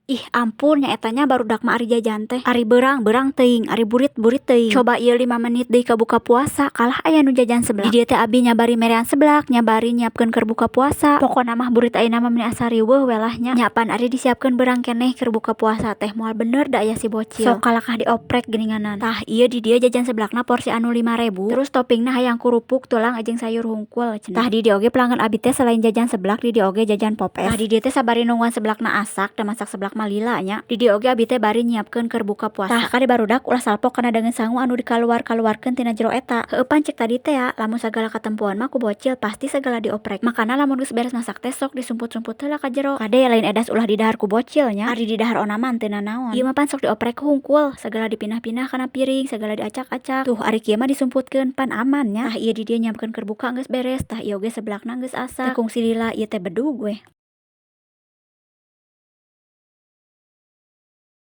Ih, ampun nya eta nya barudak mah ari jajan teh. Ari beurang, beurang teuing, ari burit, burit teuing. Coba ieu 5 menit deui ka buka puasa, kalah aya nu jajan seblak. Di dieu teh abi nya bari merean seblak, nya bari nyiapkeun keur buka puasa. Pokona mah burit ayeuna mah meni asa riweuh we lah nya. Nya pan ari disiapkeun beurang keneh keur buka puasa teh moal bener da aya si bocil. Sok kalakah dioprek geuninganan. Tah, ieu di dieu jajan seblakna porsi anu 5.000, terus toppingna hayang kurupuk tulang jeung sayur hungkul cenah. Tah, di dieu oge pelanggan abi teh selain jajan seblak, di dieu oge jajan pop es. Tah, di dieu teh sabari nungguan seblakna asak, da masak seblak mah lila nya. Di dieu oge abi teh bari nyiapkeun keur buka puasa. Tah, kade barudak, ulah salfok kana deungeun sangu anu dikaluar-kaluarkeun tina jero eta. Heueuh, pan cek tadi tea, lamun sagala katempoan mah ku bocil pasti sagala dioprek. Makana lamun geus beres masak teh sok disumput-sumput heula ka jero. Kade lain edas ulah didahar ku bocil nya, ari didahar ona mah teu nanaon. Ieu mah pan sok dioprek hungkul, sagala dipindah-pindah kana piring, sagala diacak-acak. Tuh, ari kieu mah disumputkeun pan aman nya. Tah, ieu di dieu nyiapkeun keur buka geus beres, tah ieu oge seblakna geus asak. Teu kungsi lila ieu teh bedug weh.